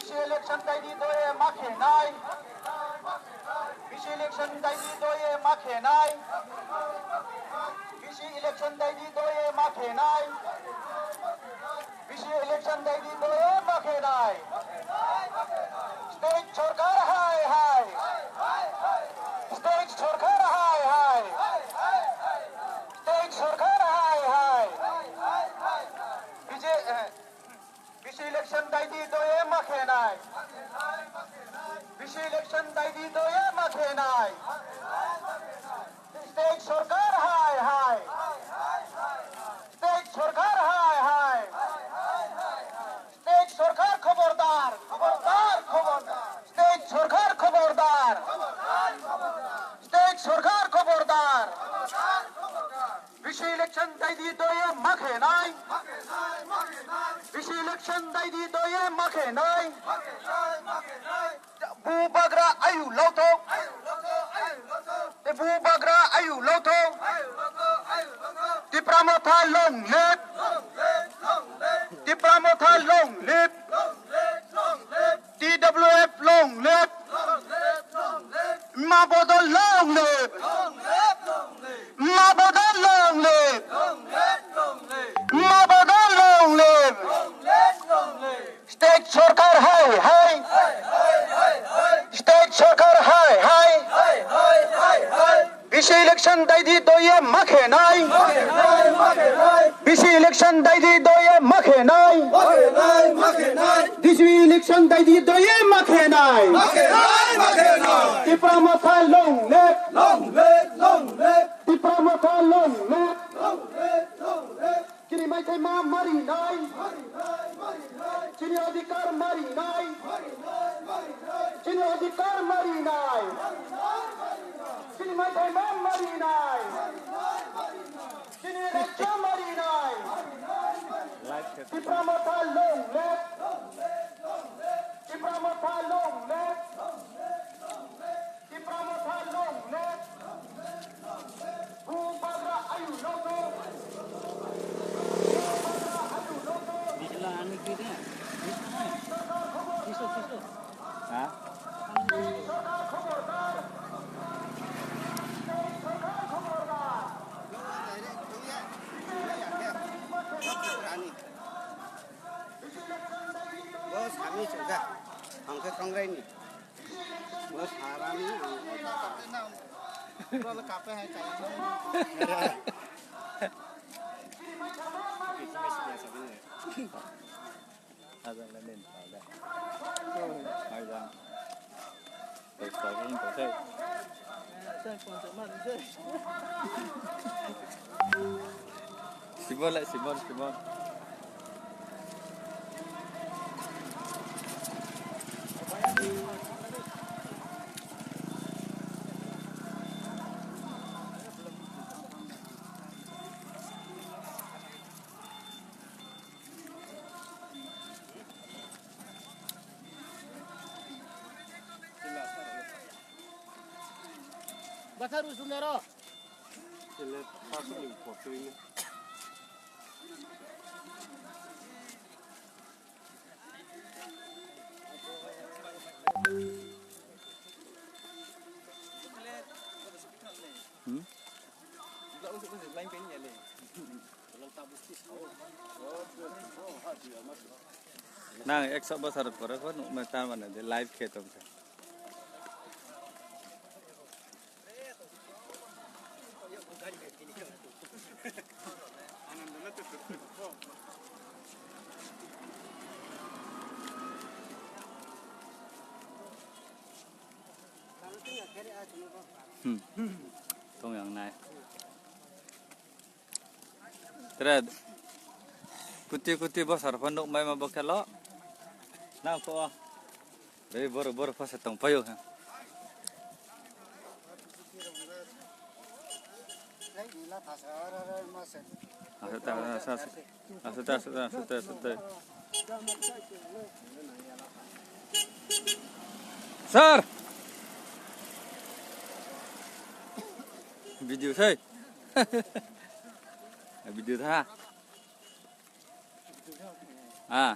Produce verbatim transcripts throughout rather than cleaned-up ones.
Bisi election daidi doye ma khenai. Bisi election daidi doye ma khenai. Bisi election daidi doye ma khenai. Bisi election daidi doye ma khenai. State sorkar hai hai. State sorkar hai hai. State sorkar hai hai. Bisi, eh, Bisi election daidi doye ma khenai. Bisi election daidi doye ma khenai. State sorkar hai hai. State sorkar hai hai. State sorkar khobordar, khobordar, khobordar. State sorkar khobordar. State sorkar khobordar. Bisi election daidi doye ma khenai. Bisi election daidi doye ma khenai. Bubagra ayu lothok. Te bubagra ayu lothok. Tipra Motha long live. Tipra Motha long live. T W F long live. Ma Bodol long live. Ma Bodol long live. Ma Bodol long live. State sorkar hai hai. State sorkar hai hai. Bisi election daidi doye ma khenai. Bisi election daidi doye ma khenai. Bisi election daidi doye ma khenai. Tipra Motha long live. Tipra Motha long live. Chini maithai ma marinai. Chini adhikar marinai. Chini adhikar marinai. Chini maithai ma marinai. Chini rajya marinai. Tipra Motha long live. Tipra Motha long live. Tipra Motha long live. Bubagra ayu lothok. Bubagra ayu lothok. Ha? Sorkar khobordar. Sorkar khobordar. Bo sami chungkha, hangkhe kongrai ni. Bo sarani ang. Pura le kape hai chaya. Ajak le nin pada. Hai jang. Simon le, Simon, Simon. Bathar usung aro. Hmm? Nang ekso bosor pore pho nukmai ta mane de live khe tongkha. Hmm. Tong yang nai. Tere kuti kuti bosor pho nukmai ma bo khelo. Nang pho. Rei bor bor pho se tong payo ha. Aswk ta, aswk ta, aswk ta, aswk ta, aswk ta. Sir! Video sai. Video tha. Ah.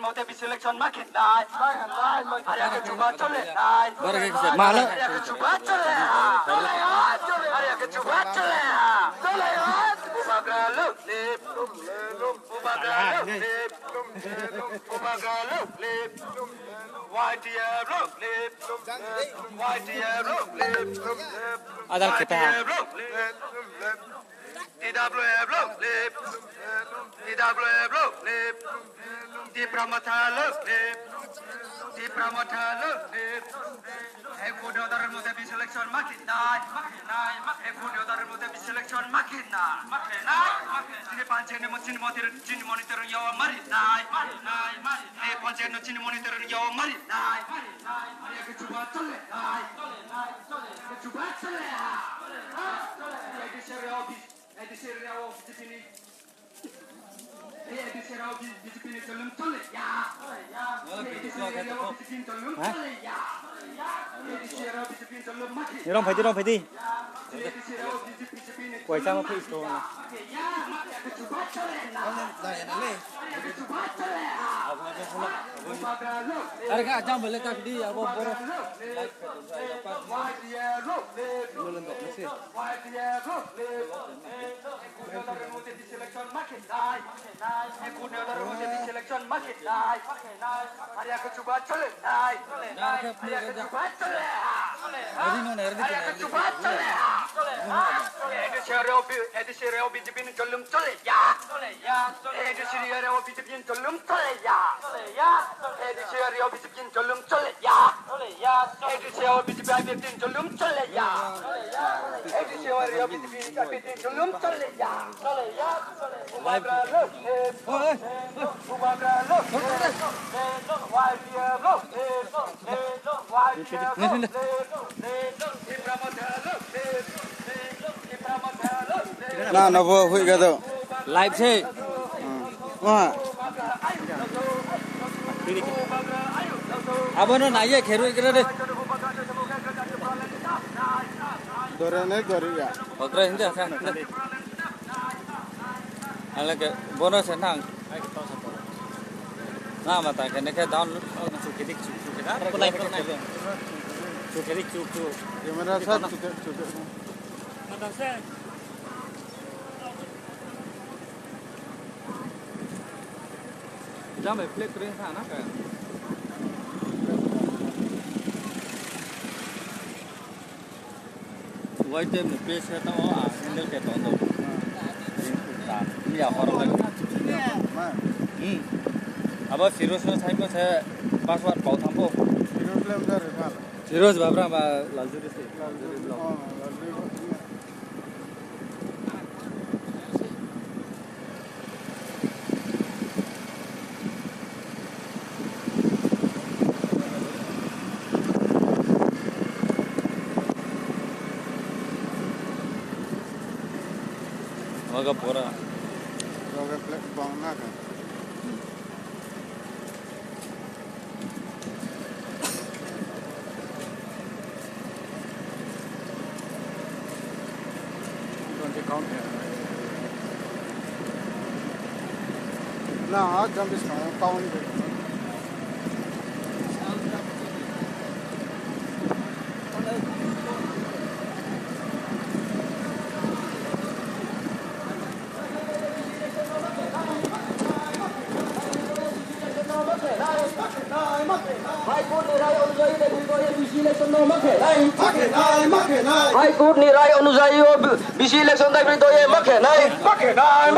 mote bi selection ma khe nai. Hari age chuba chole nai. Hari age chuba chole ha. Hari age chuba chole ha. Bubagra long live. Bubagra long live. Bubagra long live. Y T F long live. Y T F long live. Adal kita. Y T F long live. T W F long live. T W F long live. Tipra Motha long live. Tipra Motha long live. Ek vote order mote bi selection ma khe nai, ma khe nai, ma khe. Ek vote order mote bi selection ma khe nai, ma khe nai, ma khe. Chini panchayat ni mo-, chini monitor, chini monitor yawa mari nai, mari nai, mari nai. Chini panchayat no chini monitor yawa mari nai, mari nai, mari. Ek chuba chole nai, chole nai, chole. Ek chuba chole ha. A D C area office, A D C area office ni. Nirong phaidi, nirong phaidi. Kuai chama phi sto. Are ka jam bele tak di abo boro. Chole ya. A D C area B J P ni cholum chole ya. Chole ya. A D C area B J P ni cholum chole ya. Chole ya. A D C area B J P ni cholum chole ya. Chole ya. A D C area B J P ni cholum chole ya. Chole ya. Chole ya. Bubagra long live. Oi, oi, oi. Bubagra long live. Y T F long live. Y T F long live. Tipra Motha long live. Na, na, bo hui ga do. Live se. Hmm. Wah. Abono naiye kheru ikra de. Dore ne dore ya. Hogra hindi asa. Ala ke bono se nang. Na mata ke ne ke down. Chukhe dik chuk chuk da. Kulai kulai. Chukhe dik chuk chuk. Camera sa chukhe chukhe. Jam e play kre sa na ka. Wai tem ni page khe tamo, ah, handle khe tong tong. Ring kuk ta. Ni ya hor lai. Hmm. Abo Firoz no sai mo se password pau thambo. Firoz le mda re khala. Firoz babra ma Laljuri se. Laljuri vlog. Oh, Laljuri vlog. Waga pora. Waga plek bang na ka. Na, jam bis na, count. High Court ni rai onujai o B C election daibri doye ma khenai.